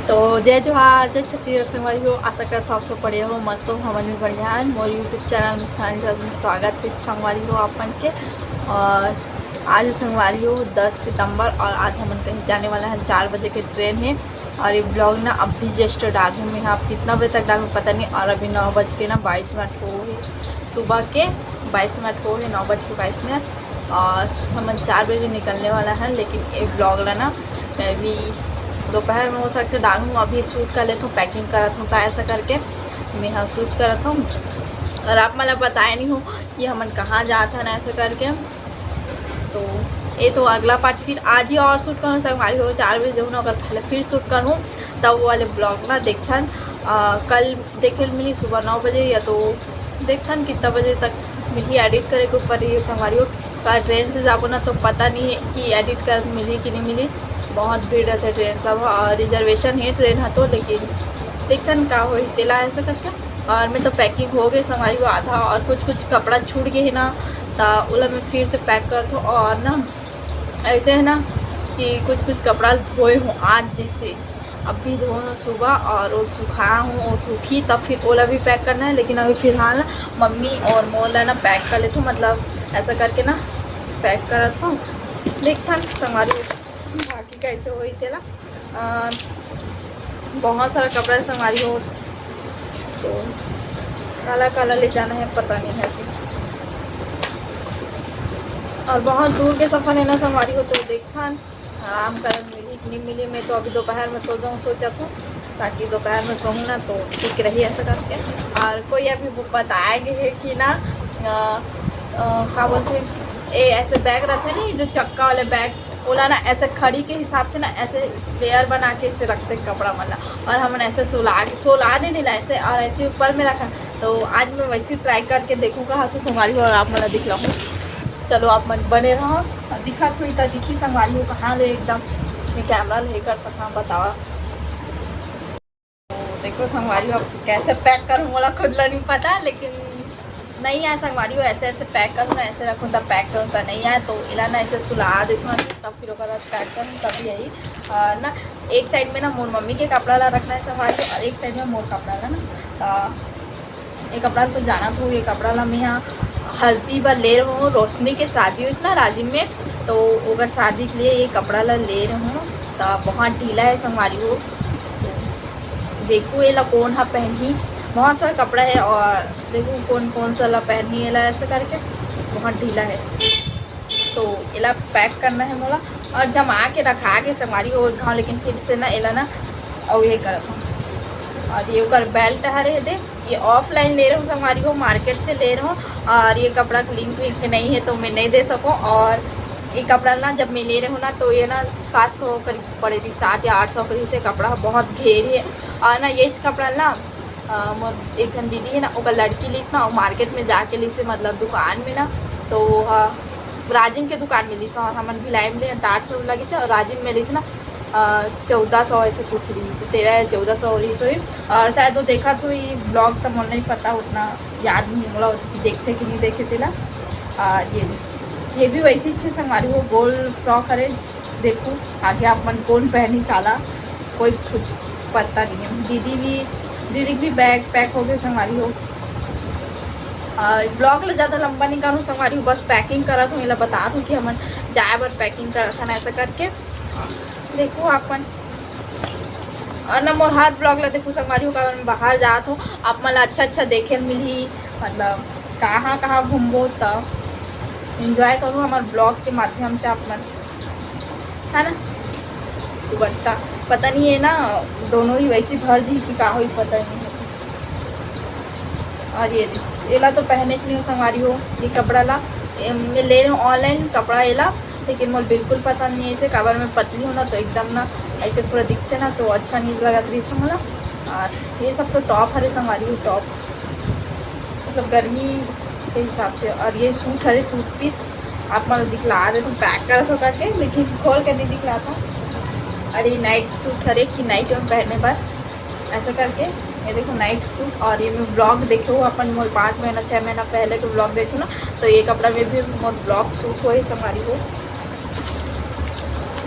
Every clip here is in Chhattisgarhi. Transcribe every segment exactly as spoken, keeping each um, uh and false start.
तो जय जोहार, जय छत्तीसगढ़ संगवारी हो। आशा करत हव आप सब बढ़िया हो, मस्त हो। हमन भी बढ़िया हन। मोर YouTube चैनल मुस्कान के साथ में स्वागत हे संगवारी हो आपन के। और आज संगवारी हो दस सितंबर और आज हमन कहीं जाने वाला है, चार बजे के ट्रेन है। और ये ब्लॉग ना अभी जस्ट डालूँ मैं, आप कितना बजे तक डालूँ पता नहीं। और अभी नौ बज के ना बाईस मिनट हो गए, सुबह के बाईस मिनट हो गए, नौ बज के बाईस मिनट। और हमन चार बजे निकलने वाला है, लेकिन ये ब्लॉग ला ना मैं अभी दोपहर में हो सकता डालूँ। अभी शूट कर लेता हूँ, पैकिंग करत हूँ, का ऐसा करके मैं हाँ शूट करत हूँ। और आप मतलब बताए नहीं हो कि हमन कहाँ जात हन ऐसा करके। तो ये तो अगला पार्ट फिर आज ही और शूट करूँ संगवारी हो, चार बजे जाऊँ ना, अगर पहले फिर शूट करूँ तब वो वाले ब्लॉग ना देखथन। अ, कल देखे ल मिली सुबह नौ बजे, या तो देखथन कितना बजे तक मिली एडिट करे के ऊपर ही संगवारी हो। पर ट्रेन से जाबो ना तो पता नहीं है कि एडिट कर मिली कि नहीं मिली, बहुत भीड़ रहते ट्रेन सब। और रिजर्वेशन है ट्रेन है तो, लेकिन देखथन का होही तेला ऐसा करके। और मैं तो पैकिंग हो गए संगवारी हो आधा, और कुछ कुछ कपड़ा छूट गए है ना, तो ओला मैं फिर से पैक करत हूँ। और ना ऐसे है ना कि कुछ कुछ कपड़ा धोए हूँ आज, जैसे अभी धोए हूँ सुबह और वो सुखाया हूँ, वो सूखी तब फिर ओला भी पैक करना है। लेकिन अभी फिलहाल ना मम्मी और मोर ला ना पैक कर लेते हूँ, मतलब ऐसा करके ना पैक करत हूँ। देखथन संगवारी हो बाकी कैसे होही तेला। अ, बहुत सारा कपड़ा है संगवारी हो, तो काला काला ले जाना है पता नहीं है अभी। और बहुत दूर के सफर है ना संगवारी हो, तो देखथन आराम कर मिली कि नहीं मिली। मैं तो अभी दोपहर में सो जाऊँ सोचत हूँ, ताकि दोपहर में सोऊँ ना तो ठीक रही ऐसा करके। और कोई अभी वो बताया गया है कि ना अ, अ, का बोलते हैं, ए ऐसे बैग रहते हैं ना, ये जो चक्का वाले बैग, ओला ना ऐसे खड़ी के हिसाब से ना ऐसे लेयर बना के इसे रखते हैं कपड़ा वाला। और हमन ऐसे सुला के, सुला दे नहीं ना ऐसे, और ऐसे ऊपर में रखा। तो आज मैं वैसे ट्राई करके देखूँ कहाँ से संगवारी हो और आप मन ला दिखलाऊँ। चलो आप मन बने रहो, और दिखत हुई तो दिखी संगवारी हो कहाँ ले एकदम मैं कैमरा ले कर सका बतावा। तो देखो संगवारी हो, अब कैसे पैक करूँ मोला खुद ला नहीं पता, लेकिन नहीं आए संगवारी हो, ऐसे ऐसे पैक करूँ ना, ऐसे रखूँ तब पैक करूँ तब नहीं आए, तो एला ना ऐसे सुला देती हूँ तब फिर ओकर बाद पैक करूँ तभी आई। और ना एक साइड में ना मोर मम्मी के कपड़ा ला रखना है संगवारी हो, और एक साइड में मोर कपड़ा ला ना। तो ये कपड़ा तो जानत हो, ये कपड़ा ला मैं यहाँ हल्दी बर ले रहूँ, रोशनी के शादी होइस ना राजिम में, तो ओकर शादी के लिए ये कपड़ा ला ले रहूँ। तो बहुत ढीला है संगवारी हो, देखो एला कौन हा पहनही, बहुत सारा कपड़ा है और देखो कौन कौन सा ला पहनही एला ऐसे करके, बहुत ढीला है। तो एला पैक करना है मोला और जमा के रखा के संगवारी हो एक घाव, लेकिन फिर से ना एला ना और ये करत हूँ। और ये ओकर बेल्ट हरे दे, ये ऑफलाइन ले रहूँ संगवारी हो, मार्केट से ले रहूँ। और ये कपड़ा क्लीन क्लीन के नहीं है तो मैं नहीं दे सकूँ। और ये कपड़ा ना जब मैं ले रहूँ ना तो ये ना सात सौ करीब पड़े रही, सात या आठ सौ करीब से कपड़ा बहुत घेर है। और ना ये कपड़ा ना अ, मोर एक झन दीदी है ना, ओकर लड़की लिस ना, वो मार्केट में जाके लिसे, मतलब दुकान में ना, तो वो ह राजिम के दुकान में लिस, और हमन भिलाई में ले आठ सौ लगिस, और राजिम में लिस ना अ, चौदह सौ ऐसे कुछ रहिस, तेरह या चौदह सौ रहिस होही। और शायद वो देखत होही ब्लॉग, तो मोला नहीं पता, उतना याद नहीं मोला कि देखथे कि नहीं देखे तेला। और ये ये भी वैसे ही छे संगवारी हो, गोल फ्रॉक हरे। देखो आगे आप मन कौन पहनी काला, कोई खुद पता नहीं है। दीदी भी, दीदी भी बैग पैक हो गए संगवारी हो। और ब्लॉग ला ज़्यादा लंबा नहीं करूँ संगवारी हो, बस पैकिंग करत हूँ, एला बतात हूँ कि हमन जाए बर पैकिंग करत हन ऐसा करके। देखो आप मन, और ना मोर हर ब्लॉग ला देखो संगवारी हो, काबर मैं बाहर जात हूँ, आप मन ला अच्छा अच्छा देखे ल मिलही, मतलब कहाँ कहाँ घूमबो त एंजॉय करूँ हमार ब्लॉग के माध्यम से आप मन, है ना। दुपट्टा पता नहीं है ना, दोनों ही वैसे भर जी कि का होई पता नहीं है कुछ। और ये देखो, एला तो पहने के नहीं हो संगवारी हो, ये कपड़ा ला ए, मैं ले रही हूँ ऑनलाइन कपड़ा एला, लेकिन मोर बिल्कुल पसंद नहीं है इसे, काबर मैं पतली हूँ ना, तो एकदम ना ऐसे पूरा दिखते ना, तो अच्छा नहीं लगत रही मोला। और ये सब तो टॉप हरे संगवारी हो, टॉप मतलब गर्मी के हिसाब से। और ये सूट हरे, सूट पीस आप मन दिखला दे, तो पैक करत हो करके, लेकिन खोल के नहीं दिखलाता। और ये नाइट सूट हरे कि नाइट में पहने बर ऐसा करके, ये देखो नाइट सूट। और ये मैं ब्लॉग देखे हो अपन मोर पाँच महीना छः महीना पहले के ब्लॉग देखे ना, तो ये कपड़ा में भी मोर ब्लॉग सूट होए संगवारी हो।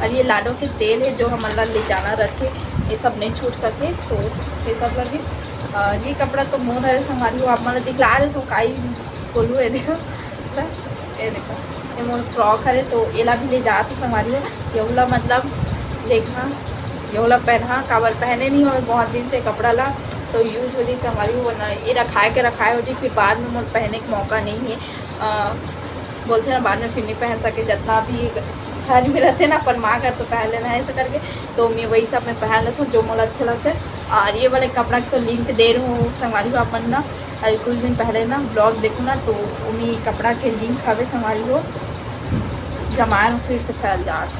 और ये लाडो के तेल है जो हमन ला ले जाना रखे, ये सब नहीं छूट सके, तो ये सब लगे। और ये कपड़ा तो मोर हरे संगवारी हो, आप मन ला दिखला देथों, काई बोलू, ये देखो, ये देखो, ये मोर फ्रॉक हरे, तो एला भी ले जात हो संगवारी हो। यहू ला मतलब देखा, यहू ला पहना, काबर पहने नहीं हो बहुत दिन से कपड़ा ला, तो यूज हो जाई संगवारी हो, वरना ये रखाए के रखाए हो जी, फिर बाद में मोर पहने के मौका नहीं है। अ, बोलते ना बाद में फिर नहीं पहन सके, जितना भी घर में रहते ना अपन माँ घर तो पहन लेना है ऐसा करके, तो मैं वही सब में पहन लेता हूँ जो मोला अच्छा लगता है। और ये वाले कपड़ा के तो लिंक दे रही हूँ संगवारी हो अपन ना, अभी कुछ दिन पहले ना ब्लॉग देखो ना, तो ओमी कपड़ा के लिंक हवे संगवारी हो, जमाए में फिर से फैल जात।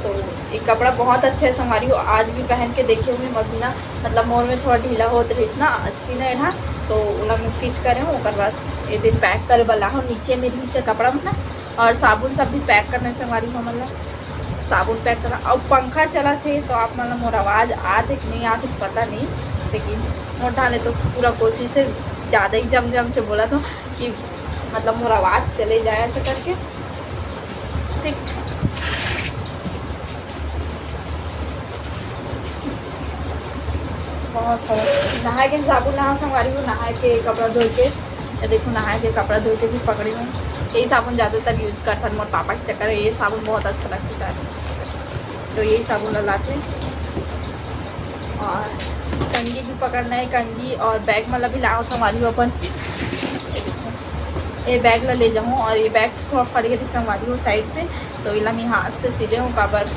तो ये कपड़ा बहुत अच्छा है संगवारी हो, आज भी पहन के देखे हुए मबीना, मतलब मोर में थोड़ा ढीला होत रहिस ना अस्ती ना एढ़ा, तो ओला मैं फिट करे हूँ। ओकर बाद ये दिन पैक करे वाला हूँ, नीचे में रहिस है कपड़ा में ना, और साबुन सब भी पैक करना है संगवारी हो, मतलब साबुन पैक करना। और पंखा चला थे तो आप मतलब मोर आवाज़ आते कि नहीं आते पता नहीं, लेकिन मोर ठाने तो पूरा कोशिश है, ज़्यादा ही जम जम से बोला था कि मतलब मोर आवाज़ चले जाए ऐसे करके। ठीक, बहुत सारा नहाए के साबुन ला संगवारी हो, नहाए के कपड़ा धोए के, ये देखो नहाए के कपड़ा धोए के भी पकड़ी हूँ। यही साबुन ज़्यादातर यूज करथन मोर पापा के चक्कर, ये साबुन बहुत अच्छा लगता है, तो यही साबुन ला लाते। और कंघी भी पकड़ना है, कंघी और बैग मतलब भी लाओ संगवारी हो अपन। ये बैग ला ले जाऊँ और ये बैग थोड़ा फट गया संगवारी हो साइड से, तो इला मैं हाथ से सिले हूँ काबर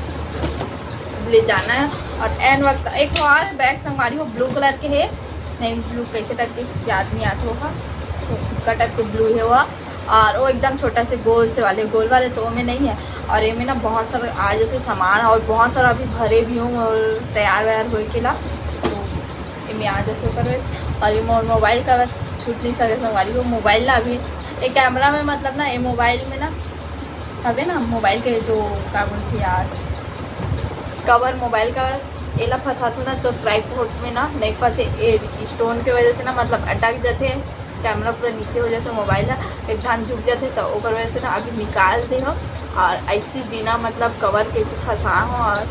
ले जाना है। और एन वक्त एक ठो और बैग संगवारी हो ब्लू कलर के है, नहीं ब्लू कैसे टाइप के याद नहीं आता होगा, तो का टाइप के ब्लू है हुआ। और वो एकदम छोटा से गोल से वाले, गोल वाले तो में नहीं है। और ये में ना बहुत सारा आज जैसे सामान है और बहुत सारा अभी भरे भी हूँ और तैयार वैयार होए के ला, तो ये में आ जाते ओकर वजह से। और ये मोर मोबाइल कवर छूट नहीं सके संगवारी हो, मोबाइल ला अभी ये कैमरा में मतलब ना ये मोबाइल में ना हवे ना मोबाइल के जो का बोलते यार कवर, मोबाइल कवर एला फंसाथो ना तो ट्राईपोड में ना नहीं फंसे, ये स्टोन के वजह से ना मतलब अटक जाते, कैमरा पूरा नीचे हो जाते, मोबाइल ह एक ठान झुक जाते, तो ओकर वजह से ना अभी निकाल दे हो। और ऐसे बिना मतलब कवर कैसे फंसा हो और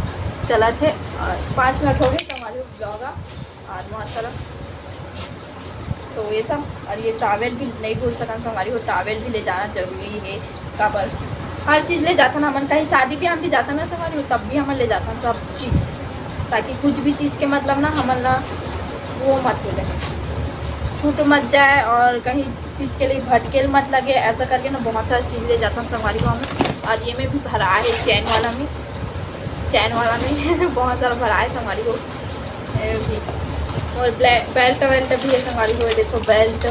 चलत है। और पाँच मिनट हो गए तो हमारे ब्लॉग आ और बहुत सारा तो ये सब। और ये टॉवेल भी नहीं भूल सकन संगवारी हो, टॉवेल भी ले जाना जरूरी है। काबर हर चीज़ ले जाथन हमन, कहीं शादी ब्याह में भी जाथन ना संगवारी हो, तब भी हमन ले जाथन सब चीज़, ताकि कुछ भी चीज़ के मतलब ना हमन ला वो मत हो जाए, छूट मत जाए और कहीं चीज़ के लिए भटकेल मत लगे, ऐसा करके ना बहुत सारी चीज़ ले जाथन संगवारी हो हमन। और ये में भी भरा है चैन वाला में, चैन वाला में बहुत सारा भरा है संगवारी हो। ये भी। और ब्लै-, बेल्ट वेल्ट भी है संगवारी हो, देखो बेल्ट,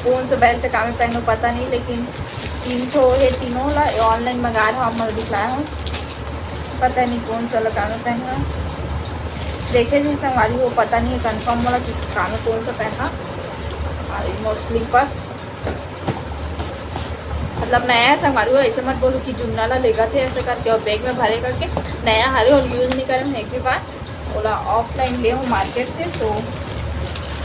कौन सा बेल्ट का में पहनो पता नहीं, लेकिन तीन ठो है, तीनों ला ऑनलाइन मंगा रहा हूँ, मैं दिखलाया हूँ, पता नहीं कौन सा ला का में पहनना। देखे नहीं संगवारी हो, पता नहीं है कंफर्म वाला कि का में कौन सा पहनना। और ये मोर स्लीपर मतलब नया है संगवारी हो, ऐसे मत बोलो कि जुन्ना ला लेगा थे ऐसे करके और बैग में भरे करके, नया हरे और यूज नहीं करे हैं एक भी बार। ओला ऑफलाइन ले हूँ मार्केट से, तो,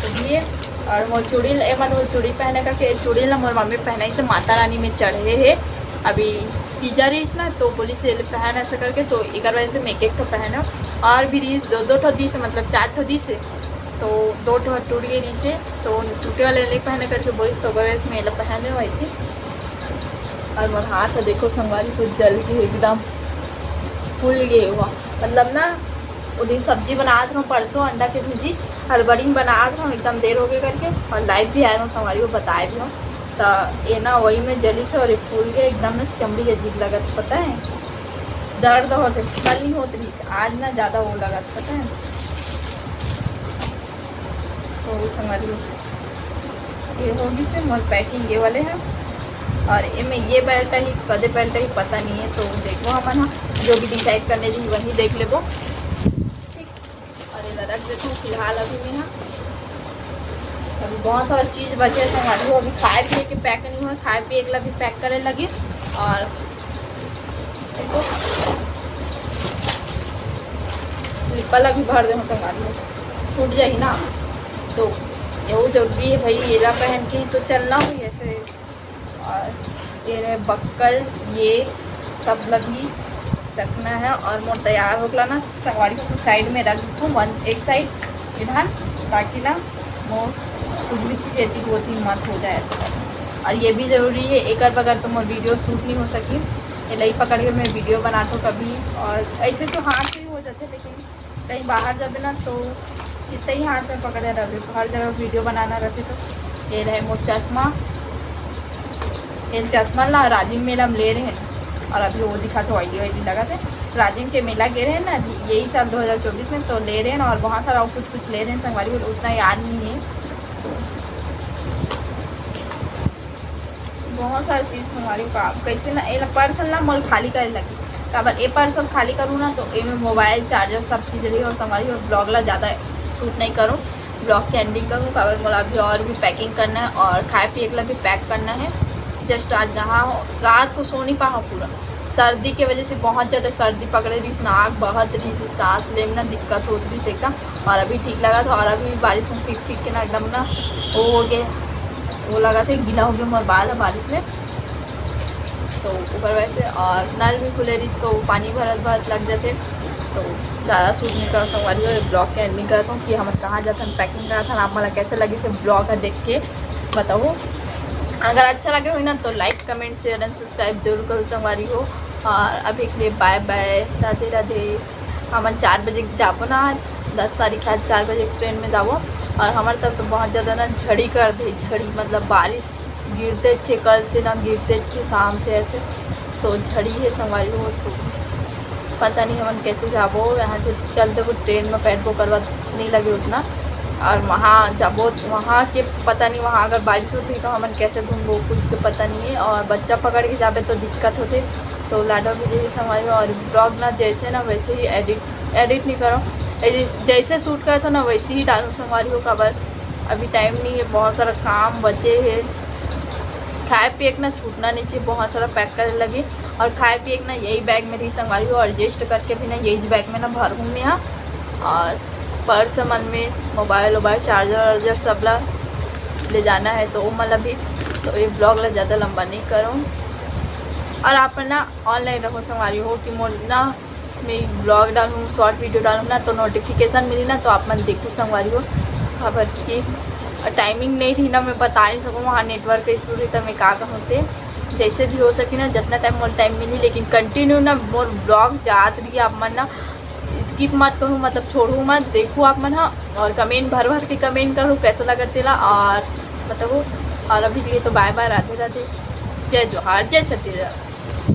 तो ये और मोर चूड़ी, ए मन मोर चूड़ी पहने का के चूड़ी ला मोर मम्मी पहनाई से माता रानी में चढ़े है। अभी तीजा रहीस ना तो बोली से पहन ऐसे करके, तो एकर वजह से मैं एक एक ठो पहनव। और भी रहीस दो दो ठो दिस, मतलब चार ठो दिस है, तो दो ठो टूट गए रहीस है, तो टूटे वाले नहीं पहने करके बोली, तो ओकर वजह से मैं एला पहने वैसे। और मोर हाथ ह देखो संगवारी तो जल के एकदम फूल गए हुआ, मतलब ना वो दिन सब्जी बनात रहूँ परसों अंडा के भुजी, हड़बड़ी में बनात रहूँ एकदम देर हो गए करके, और लाइव भी आए रहूँ संगवारी को बताए भी हूँ, तो ये ना वही में जली से और ये फूल गए एकदम ना चमड़ी अजीब लगत पता है, दर्द होते कल नहीं होत रही, आज ना ज़्यादा वो लगत पता है। तो संगवारी ये हो गई से मोर पैकिंग ये वाले हैं। और एमे ये बेल्ट ही कदे बेल्ट ही पता नहीं है, तो देखो हमन ह जो भी डिसाइड करने रही वही देख लेबो। ठीक, और ये रख देती हूँ फिलहाल अभी मैं यहाँ। अभी बहुत सारा चीज़ बचे हैं संगवारी हो, अभी खाए पिए के पैक नहीं हुआ, खाए पिए के ला भी पैक करे लगी। और देखो, स्लीपर ला भी भर दे संगवारी हो, छूट जाही ना, तो यहू जरूरी है भाई, एला पहन के ही तो चलना हुई ऐसे। और ये रहे बक्कल, ये सब लगी। रखना है। और मोर तैयार होके ला ना संगवारी हो साइड में रख देथों, वन एक साइड इधर, ताकि ना मोर कुछ भी चीज एती ओती मत हो जाए ऐसे करके। और ये भी जरूरी है, एकर बगैर तो मोर वीडियो शूट नहीं हो सकी। ये लई पकड़ के मैं वीडियो बनाथों कभी, और ऐसे तो हाथ से ही हो जाते, लेकिन कहीं बाहर जाबे ना तो कितना ही हाथ में पकड़े रहबे, हर जगह वीडियो बनाना रहते। तो ये रहे मोर चश्मा, ये चश्मा ला राजिम मेला में ले रहे हैं, और अभी वो दिखा तो ऑयली ऑयली लगा थे। राजिम के मेला गे रहे हैं ना अभी यही साल दो हज़ार चौबीस में, तो ले रहे हैं ना, और बहुत सारा और कुछ कुछ ले रहे हैं संगवारी, उतना याद नहीं है। तो बहुत सारी चीज संगवारी का कैसे ना, एला पर्स ला मोल खाली करे लगी। काबर ए पर्स खाली करूँ ना तो एमे मोबाइल, चार्जर, सब चीज रही, और संगवारी हो ब्लॉग ला ज्यादा शूट नहीं करूँ, ब्लॉग के एंडिंग करूँ। काबर मोला अभी और भी पैकिंग करना है और खाए पिए के ला भी पैक करना है। जस्ट आज नहा हो, रात को सो नहीं पाहा पूरा, सर्दी के वजह से बहुत ज्यादा सर्दी पकड़े रही, नाक बहत रही, सांस ले में ना दिक्कत होत रही एकदम। और अभी ठीक लगा था, और अभी बारिश में फीट फीट के ना एकदम ना वो हो गए, वो लगा थे गीला हो गया मोर बाल है बारिश में। तो ऊपर वैसे और नल भी खुले रही तो पानी भरत भरत लग जाते, तो ज़्यादा शूट नहीं कर संगवारी हो। ब्लॉग के एंडिंग करता हूँ कि हमन कहाँ जाथन, पैकिंग करत हन, आप मन ला कैसे लगी से ब्लॉग है देख के बताओ। अगर अच्छा लगे हो ना तो लाइक, कमेंट, शेयर एंड सब्सक्राइब जरूर करो संगवारी हो। और अभी के लिए बाय बाय, राधे राधे। हमन चार बजे जाबो ना आज, दस तारीख है, आज चार बजे ट्रेन में जाबो। और हमारे तरफ तो बहुत ज़्यादा ना झड़ी कर दे, झड़ी मतलब बारिश गिरते अच्छे, कल से ना गिरते अच्छे शाम से ऐसे, तो झड़ी है संगवारी हो। तो पता नहीं हमन कैसे जाबो यहाँ से, चलते वो ट्रेन में पैर को करवा नहीं लगे उतना। और वहाँ जाबो, वहाँ के पता नहीं वहाँ अगर बारिश होती तो हमन कैसे घूमबो, कुछ के पता नहीं है। और बच्चा पकड़ के जाबे तो दिक्कत होते, तो लाडो भी जैसे संगवारी हो। और ब्लॉग ना जैसे ना वैसे ही एडिट, एडिट नहीं करो, जैसे शूट करे तो ना वैसे ही डालो संगवारी हो। काबर अभी टाइम नहीं है, बहुत सारा काम बचे है। खाए पिए के ना छूटना नहीं चाहिए, बहुत सारा पैक करे लगी। और खाए पिए के ना यही बैग में रही संगवारी हो, और एडजस्ट करके भी ना यही बैग में ना भरूँ मैं यहाँ। और पर्स मन में मोबाइल वोबाइल, चार्जर वार्जर सब ला ले जाना है, तो वो मतलब भी। तो ये ब्लॉग ला ज़्यादा लंबा नहीं करूँ। और आप ना ऑनलाइन रहो संगवारी हो कि मोर ना मैं ब्लॉग डालूँ, शॉर्ट वीडियो डालूँ ना तो नोटिफिकेशन मिली ना, तो आप मन देखो संगवारी हो। काबर कि टाइमिंग नहीं रही ना, मैं बता नहीं सकूँ, वहाँ नेटवर्क इशू रही तो मैं का कहूँ ते। जैसे भी हो सके ना, जितना टाइम मोर टाइम मिली, लेकिन कंटिन्यू ना मोर ब्लॉग जात रही, आप मन ना स्किप मत करूँ, मतलब छोड़ू मत, देखो आप मन, हाँ। और कमेंट भर भर के कमेंट करूँ कैसा लगा तेला, और बताओ। और अभी के लिए तो बाय बाय, राधे राधे, जय जोहार, जय छत्तीसगढ़।